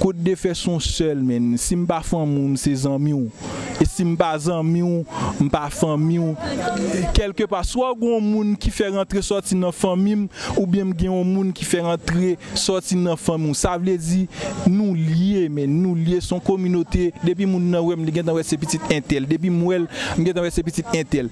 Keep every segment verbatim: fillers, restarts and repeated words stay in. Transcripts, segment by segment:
Kot de fè se yon sèl, menn. Si m pa fanmi w, m se zanmi w. E si m pa zanmi w, m pa fanmi w. Kèlkepa, swa w gen yon moun ki fè rantre sòti nan fanmi m, oubyen m gen yon moun ki fè rantre sòti nan fanmi w. Sa vle di, nou lye, menn. Nou lye, se yon kominote. Depi moun nan wè m, li gentan wè se pitit entèl. Depi m wè l, m gentan wè se pitit entèl.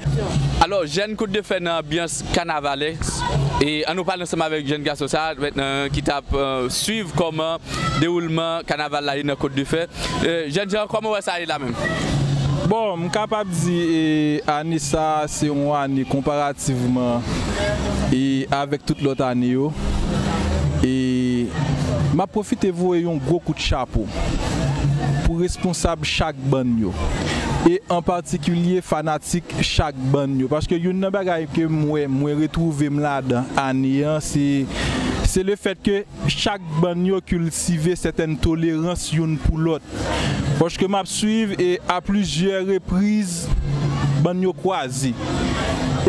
Alò, jèn Kout de Fè nan anbyans kanavalès. E ann nou pale ansanm avèk jèn gason sa a, mentnan, ki t ap, euh, swiv kòman dewoulman kanaval la ye nan Kout de Fè. Euh, jèn jan, kòman w wè sa ye la menm? Bon, m kapab di, e, ane sa a, se yon ane konparativman, e, avèk tout lòt ane yo. E m ap pwofite voye yon gwo kout chapo pou responsab chak bann yo. E an patikilye fanatik chak bann yo. Paske youn nan bagay ke m wè, mwen retwouve m ladan ane an, se, se lefèt ke chak bann yo kiltive sètèn tolerans youn pou lòt. Paske m ap swiv e a plizyè repriz, bann yo kwaze.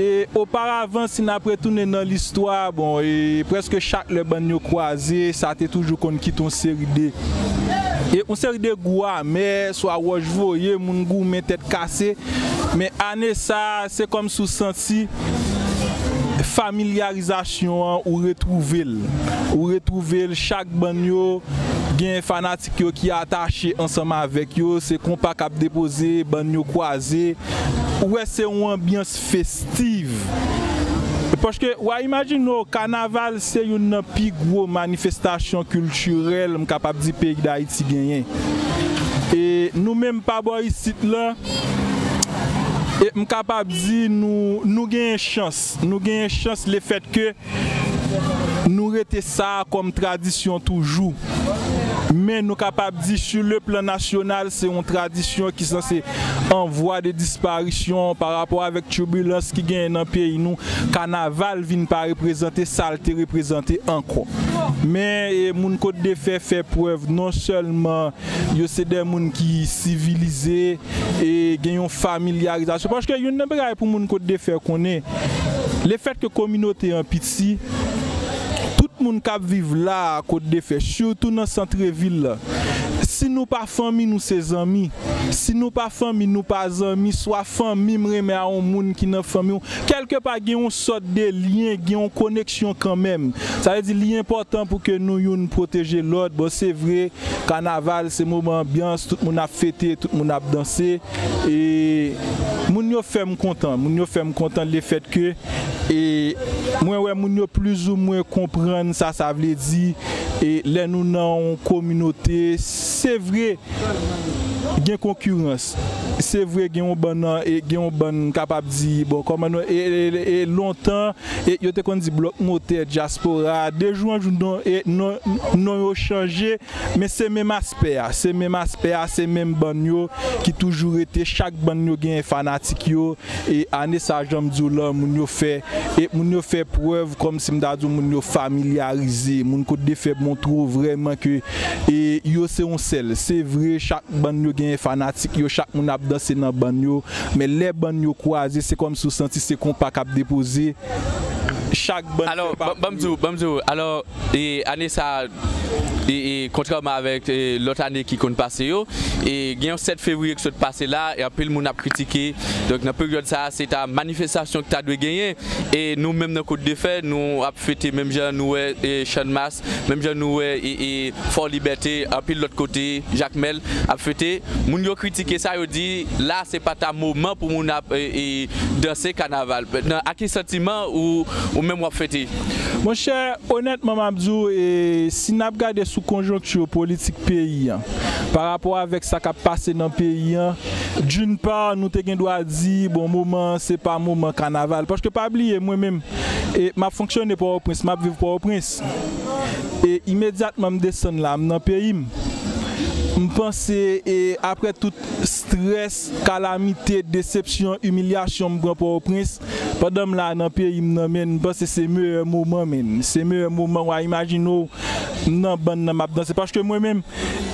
E oparavan, si n ap retounen nan listwa, bon, e prèske chak lè bann yo kwaze, sa te toujou konn kite yon seri de, e yon seri de gou amè, swa wòch voye, moun goumen, tèt kase. Men ane sa a, se kòmsi w santi familyarizasyon an, ou retwouve l. Ou retwouve l, chak bann yo gen fanatik yo ki atache ansanm avèk yo, se konpa k ap depoze, bann yo kwaze. Ou wè se yon anbyans festiv. Paske w a imajine w, kanaval se youn nan pi gwo manifestasyon kiltirèl, m kapab di, peyi Dayiti genyen. E nou menm pa bò isit lan, e m kapab di nou, nou genyen chans. Nou genyen chans lefèt ke nou rete sa a kòm tradisyon toujou. Men nou kapab di, sur le plan national, se yon tradisyon ki sanse an vwa de disparisyon pa rapò avèk tibilans ki genyen nan peyi nou. Kanaval vin pa reprezante sa l te reprezante ankò. Men, e, moun Kot de Fè fè prèv non sèlman yo se de moun ki sivilize e gen yon familyarizasyon. Paske youn nan bagay pou moun Kot de Fè konnen, lefèt ke kominote an piti, tout moun k ap viv la a Kot de Fè, sitou nan santrevil la, si nou pa fanmi, nou se zanmi. Si nou pa fanmi, nou pa zanmi, swa fanmi m renmen a yon moun ki nan fanmi w, kèlkepa gen yon sòt de lyen, gen yon koneksyon kanmenm. Sa vle di, li enpòtan pou ke nou youn pwoteje lòt. Bon, se vre, kanaval, se moman anbyans, tout moun ap fete, tout moun ap danse. E moun yo fè m kontan, moun yo fè m kontan lefèt ke, e mwen wè moun yo plizoumwen konprann sa sa vle di, e lè nou nan yon kominote, se vre, gen konkirans. Se vre, gen yon bann, e gen yon bann, m kapab di, bon, kòman nou, e, e, e, e lontan, e yo te konn di Blòk Motè, Dyaspora, de jou an jou, non, e non, non yo chanje, men se menm aspè a, se menm aspè a, se menm bann yo ki toujou rete, chak bann yo genyen fanatik yo, e ane sa, jan m di w lan, moun yo fè, e moun yo fè prèv, kòmsi m ta di w, moun yo familyarize, moun Kot de Fè montre w vrèman ke, e yo se yon sèl. Se vre, chak bann yo genyen fanatik yo, chak moun ap danse nan bann yo, men lè bann yo kwaze, se kòmsi w santi se konpa k ap depoze, chak bann Alò, fè pa ban ban m di w, ban m di w, alò, e ane sa a, e, e kontrèman avèk, e, lòt ane ki konn pase yo, e gen yon sèt fevriye ki sot pase la, e anpil moun ap kritike. Donk, nan peryòd sa a, se ta manifestasyon ki ta dwe genyen. E nou menm nan Kout de Fè, nou ap fete menm jan nou wè, e, Channmas, menm jan nou wè, e, e Fò Libète, anpil lòt kote, Jakmèl ap fete. Moun yo kritike sa, yo di, la, se pa ta moman pou moun ap, e, e danse kanaval. Nan, a ki santiman ou, ou menm w ap fete? Monchè, onètman, m ap di w, e, si n ap gade sou konjonkti politik peyi an, pa rapò avèk sa k ap pase nan peyi an, d'une part, nou te gen dwa di, bon, moman an, se pa moman kanaval. Paske pa bliye, mwen menm, e, m ap fonksyone Pòtoprens, m ap viv Pòtoprens. E imedyatman m desann la, m nan peyi m. M panse, e, apre tout strès, kalamite, desepsyon, imilyasyon m pran Pòtoprens, Pandan m la nan peyi m nan, menn, m panse se meyè moman, menn. Se meyè moman, w a imajine w, m nan bann nan, m ap danse. Paske mwen menm,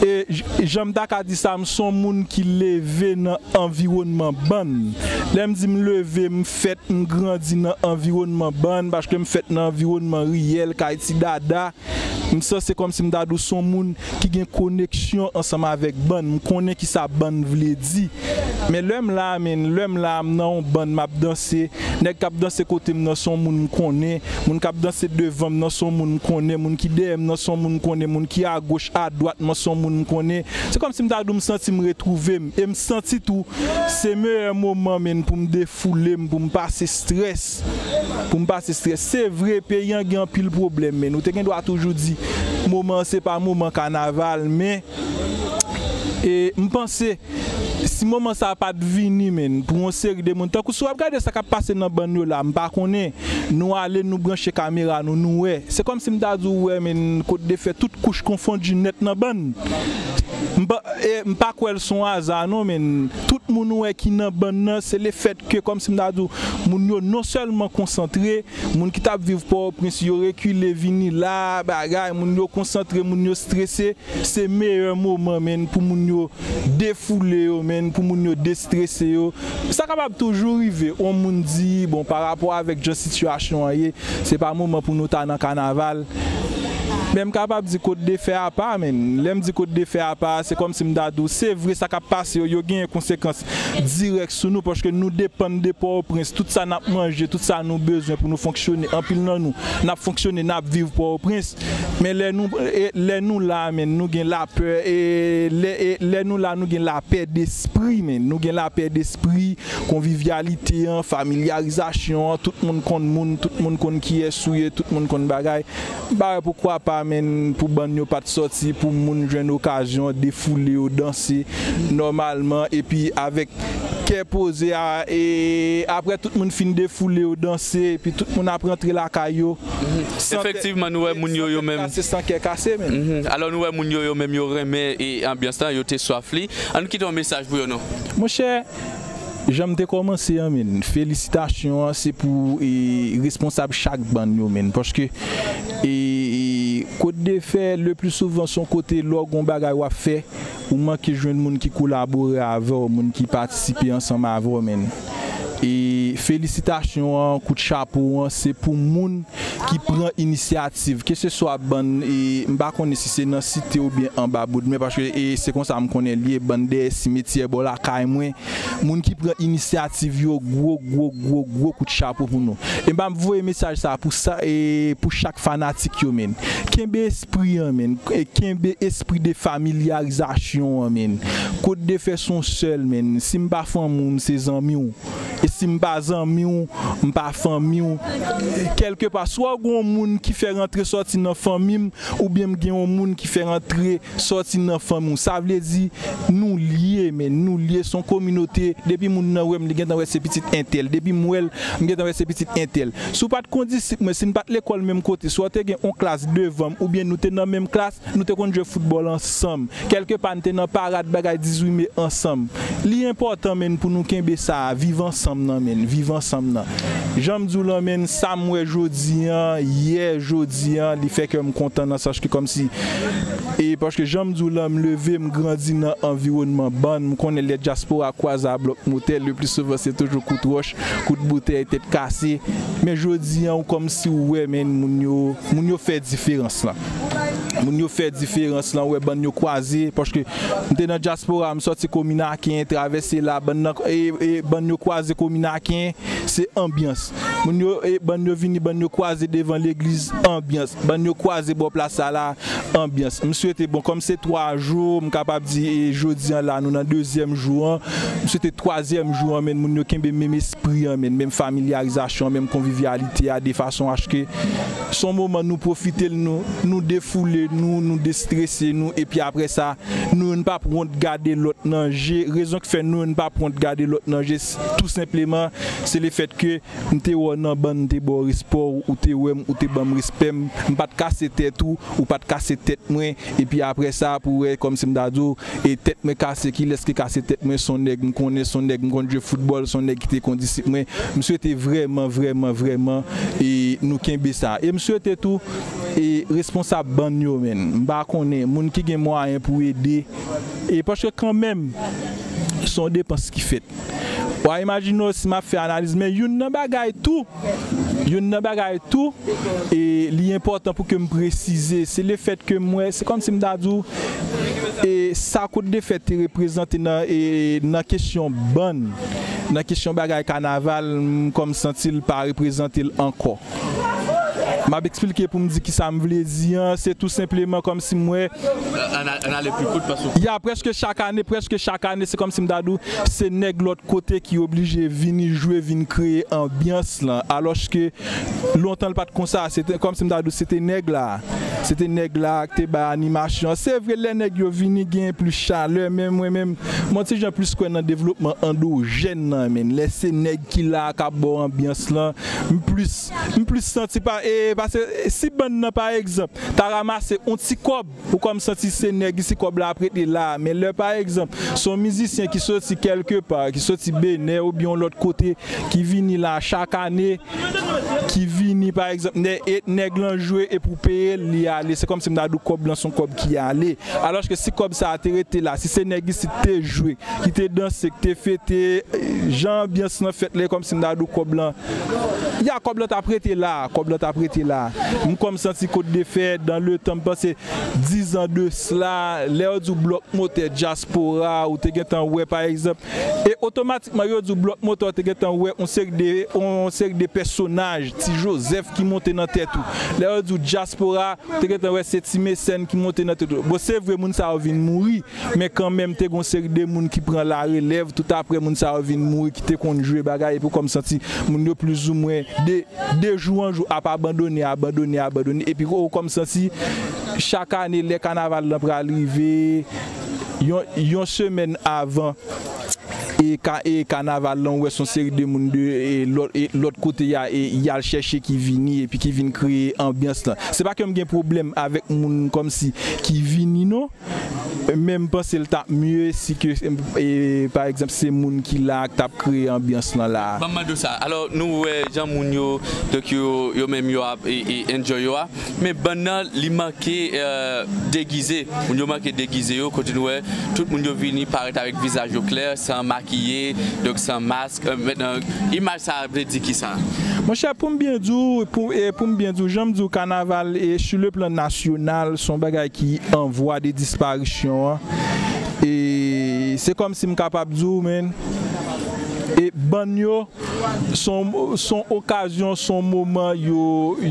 e, j-, jan m ta ka di sa, m se yon moun ki leve nan anviwònman bann. Lè m di m leve, m fèt, m grandi nan anviwònman bann, paske m fèt nan anviwònman riyèl, kay ti dada. M sanse kòmsi m ta di w se yon moun ki gen koneksyon ansanm avèk bann. M konnen kisa bann vle di. Men lè m la, menn, lè m la, m nan yon bann, m ap danse. Nèg k ap danse kote m nan se yon moun m konnen. Moun k ap danse devan m nan se yon moun m konnen. Moun ki dèyè m nan se yon moun m konnen. Moun ki agoch, adwat mwen se yon moun m konnen. Se kòmsi m ta di w m santi m retwouve m. E m santi tou, se meyè moman, menn, pou m defoule m, pou m pase estrès. Pou m pase estrès. Se vre, peyi an gen anpil pwoblèm, menn. Ou te gen dwa toujou di, moman an se pa moman kanaval, men, e, m panse, si moman sa a pa t vini, menn, pou yon seri de moun, tankou si w ap gade sa k ap pase nan bann yo la, m pa konnen, nou ale, nou branche kamera nou, nou wè. Se kòmsi m ta di w, wè, menn, Kot de Fè, tout kouch konfondi nèt nan bann. M pa, e, m pa kwè l se yon aza non, menn. Tout moun ou wè ki nan bann nan, se lefètke, kòmsi m ta di w, moun yo non sèlman konsantre, moun ki t ap viv Pòtoprens, yo rekile vini la, bagay, moun yo konsantre, moun yo estrese. Se meyè moman, menn, pou moun yo defoule yo, menn, pou moun yo destrese yo. Sa kapab toujou rive, yon moun di, bon, pa rapò avèk jan sitiyasyon an ye, se pa moman pou nou ta nan kanaval. Men m kapab di Kot de Fè apa, menn. Lè m di Kot de Fè apa, se kòmsi m ta di w, se vre sa k ap pase yo, yo genyen konsekans dirèk sou nou, paske nou depann de Pòtoprens. Tout sa n ap manje, tout sa nou bezwen pou nou fonksyone, anpil nan nou, n ap fonksyone, n ap viv Pòtoprens. Men lè nou, e, lè nou la, menn, nou gen lapè, e, lè, e, lè nou la, nou gen lapè despri, menn. Nou gen lapè despri, konvivyalite an, familyarizasyon an, tout moun konn moun, tout moun konn kiyès ou ye, tout moun konn bagay. M pa wè poukwa pa, menn, pou bann yo pa t sòti, pou moun jwenn okazyon defoule yo, danse nòmalman, epi avèk kè poze a, e apre tout moun fin defoule yo, danse, epi tout moun ap rantre lakay yo. San kè, efektivman, nou wè moun yo, yo menm. Kase san kè kase, menn. Mhm. Alò, nou wè moun yo, yo menm, yo renmen, e, anbyans lan, yo te swaf li. Ann kite yon mesaj pou yo, non? Monchè, jan m te kòmanse an, menn, felisitasyon an, se pou, e, responsab chak bann yo, menn. Paske, e, e, Kot de Fè, le pli souvan, se yon kote, lè w gen yon bagay w ap fè, ou manke jwenn moun ki kolabore avè w, moun ki patisipe ansanm avè w, menn. E felisitasyon an, kout chapo an, se pou moun ki pran inisyativ, keseswa bann, e m pa konnen si se nan Site oubyen anba Boudmen, paske, e, se konsa m konnen l ye, bann dèyè simetyè bò lakay mwen, moun ki pran inisyativ yo, gwo, gwo, gwo, gwo kout chapo pou nou. E m ap voye mesaj sa pou sa, e pou chak fanatik yo, menn. Kenbe espri an, menn. E kenbe espri de familyarizasyon an, menn. Kot de Fè se yon sèl, menn. Si m pa fanmi w, m se zanmi w. E si m pa zanmi w, m pa fanmi w. Kèlkepa, swa w gen yon moun ki fè rantre sòti nan fanmi m, oubyen m gen yon moun ki fè rantre sòti nan fanmi w. Sa vle di, nou lye, menn, nou lye, se yon kominote. Depi moun nan wè m, li gentan wè se pitit entèl. Depi m wè l, m gentan wè se pitit entèl. Si w pa t kondisip mwen, si n pa t lekòl menm kote, si w te gen yon klas devan m, oubyen nou te nan menm klas, nou te konn jwe foutbòl ansanm. Kèlkepa, n te nan parad bagay dizuit me ansanm. Li enpòtan, menn, pou nou kenbe sa a, viv ansanm nan, menn, viv ansanm nan. Jan m di w lan, menn, sa m wè jodi an, yè, jodi an, li fè kè m kontan nan sans ke kòmsi, e paske jan m di w lan, m leve, m grandi nan anviwònman bann, m konnen lè dyaspora kwaze a Blòk Motè, le pli souvan se toujou kout wòch, kout boutèy, tèt kase. Men jodi an, ou kòmsi ou wè, menn, moun yo, moun yo fè diferans lan. Moun yo fè diferans lan, ou wè bann yo kwaze, paske m te nan dyaspora, m sòti komin Aken, travèse la, bann nan, e, e, bann yo kwaze komin Aken, se anbyans. Moun yo, e, bann yo vini, bann yo kwaze devan legliz, anbyans. Bann yo kwaze bò plas sa la, anbyans. M swete, bon, kòm se twa jou, m kapab di, e, jodi an la, nou nan dezyèm jou an. M swete twazyèm jou an, menn, moun yo kenbe menm espri an, menn, menm familyarizasyon an, menm konvivyalite a, de fason aske se yon moman nou pwofite l, nou, nou defoule. nou, nou destrese nou, epi apre sa, nou youn p ap wont gade lòt nan je. Rezon ki fè nou youn p ap wont gade lòt nan je, s- tou senpleman, se lefètke m te wè w nan bann, m te ba w respè w, ou te wè m, ou te ban m respè m, m pa t kase tèt ou, ou pa t kase tèt mwen, epi apre sa, pou w wè, kòmsi m ta di w, e tèt mwen kase, kilès ki kase tèt mwen? S on nèg m konnen, s on nèg m konn jwe foutbòl, s on nèg ki te kondisip mwen. M swete vrèman, vrèman, vrèman, e nou kenbe sa. E m swete tou, e responsab bann yo, menn. M pa konnen, moun ki gen mwayen pou ede, e paske kanmenm, s on depans ki fèt. W a imajine w si m ap fè analiz, men youn nan bagay tou, youn nan bagay tou, e li enpòtan pou ke m presize, se lefètke m wè, se kòmsi m ta di w, e sa Kout de Fè te reprezante nan, e nan kesyon bann, nan kesyon bagay kanaval, m kòm santi l pa reprezante l ankò. M ap eksplike pou m di kisa m vle di an, se tou senpleman kòmsi m wè Ann al, ann ale pi kout paske w Ya, prèske chak ane, prèske chak ane, se kòmsi m ta di w, se nèg lòt kote ki oblije vini jwe, vin kreye anbyans lan. Alòske, lontan l pa t konsa, se te, kòmsi m ta di w, se te nèg la. Se te nèg la ki te bay animasyon an. Se vre, lè nèg yo vini, gen plis chalè, men mwen menm, m on ti jan plis kwè nan devlopman andwojèn nan, menn. Lè se nèg ki la k ap ba w anbyans lan, m plis, m plis santi pa, e, paske si bann nan, pa egzanp, ta ranmase on ti kòb, ou kòm santi se nèg isi kòb la ap rete la. Men lè, pa egzanp, se on mizisyen ki soti kèlkepa, ki soti Benè oubyen on lòt kote, ki vini la chak ane, ki vini, pa egzanp, nè-, e nèg lan jwe e pou peye l, li ale. Se kòmsi m ta di w kòb lan se on kòb ki ale. Alòske si kòb sa a te rete la, si se nèg isit te jwe, ki te danse, ki te fete, jan anbyans lan fèt la, e kòmsi m ta di w kòb lan, ya, kòb lan t ap rete la, kòb lan t ap rete la. M kòm santi Kout de Fè, dan le tan, m panse diz an de sla, lè yo di w Blòk Motè Dyaspora, ou te gentan wè, pa egzanp, e otomatikman yo di w Blòk Motè, ou te gentan wè on seri de, on seri de pèsonaj, Ti Jozèf ki monte nan tèt ou. Lè yo di w Dyaspora, ou te gentan wè se Ti Mesèn ki monte nan tèt ou. Bon, se vre, moun sa yo vin mouri, men kanmenm, te gen on seri de moun ki pran larelèv, tout apre moun sa yo vin mouri, ki te konn jwe bagay, epi w kòm santi moun yo plizoumwen de, de jou an jou ap abandone, abandone, abandone, epi ou kòm santi chak ane, lè kanaval lan pral rive, yon, yon semèn avan, e ka-, e kanaval lan, ou wè se on seri de moun de, e lòt, e lòt kote a, e y al chèche ki vini, epi ki vin kreye anbyans lan. Se pa ke m gen pwoblèm avèk moun kòmsi ki vini, non, men m panse l t ap mye si ke, e, pa egzanp, se moun ki la k t ap kreye anbyans lan la. Ban m mande w sa. Alò, nou wè jan moun yo, donk yo, yo menm yo ap, e, e, enjoy yo a. Men bann nan, li manke, e, degize. Moun yo manke degize yo, kote nou wè tout moun yo vini parèt avèk vizaj yo klè, san makiye, donk san mask. E, mentnan, imaj sa a vle di kisa? Monchè, pou m byen di w, pou, e, pou m byen di w, jan m di w, kanaval, e, sur le plan national, se on bagay ki an vwa de disparisyon an. E se kòmsi m kapab di w, menn, e bann yo, se on, se on okazyon, se on moman yo,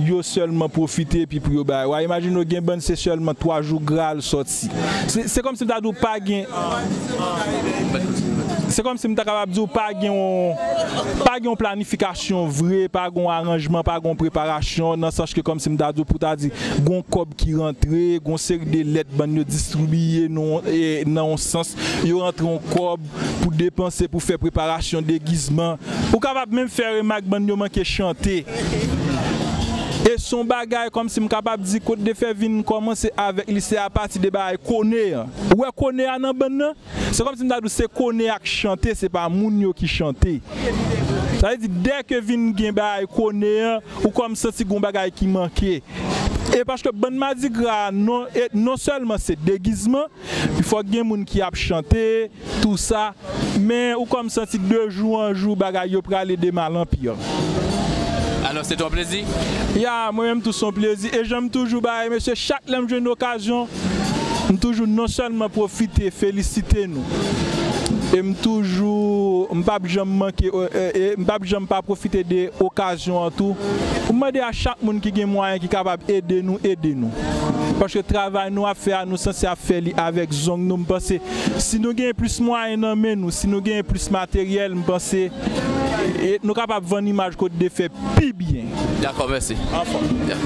yo sèlman pwofite epi pou yo bay. W a imajine w gen bann se sèlman twa jou gra l sòti. Se, se kòmsi m ta di w pa gen, se kòmsi m ta kapab di w pa gen yon, pa gen yon planifikasyon vre, pa gen yon aranjman, pa gen yon preparasyon, nan sans ke kòmsi m ta di w pou ta di, gen yon kòb ki rantre, gen yon seri de lèt bann yo distribiye nan, e, nan yon sans, yo rantre yon kòb pou depanse, pou fè preparasyon degizman. Ou kapab menm fè remak bann yo manke chante. E se yon bagay kòmsi m kapab di Kout de Fè vin kòmanse avèk li, se apati de bagay kone an. Ou wè kone a nan bann nan? Se kòmsi m ta di w se kone ak chante, se pa moun yo ki chante. Sa vle di, dèke vin gen bagay kone an, ou kòm santi gen yon bagay ki manke. E paske bann madigra a, non, e non sèlman se degizman, fòk gen moun ki ap chante, tou sa, men ou kòm santi de jou an jou, bagay yo prale de mal an pi. Alò, se te yon plezi? Ya, mwen menm tou se yon plezi. E jan m toujou bay, mesye, chak lè m jwenn okazyon, m toujou non sèlman pwofite felisite nou, e m toujou, m p ap janm manke, e, e, e m p ap janm pa pwofite de okazyon an tou pou m mande a chak moun ki gen mwayen, ki kapab ede nou, ede nou. Paske travay nou ap fè a, nou sanse ap fè li avèk zong nou. M panse si nou gen plis mwayen nan men nou, si nou gen plis materyèl, m panse, e, nou kapab vann imaj Kout de Fè pi byen. Dakò, mèsi. Anfòm. Ya.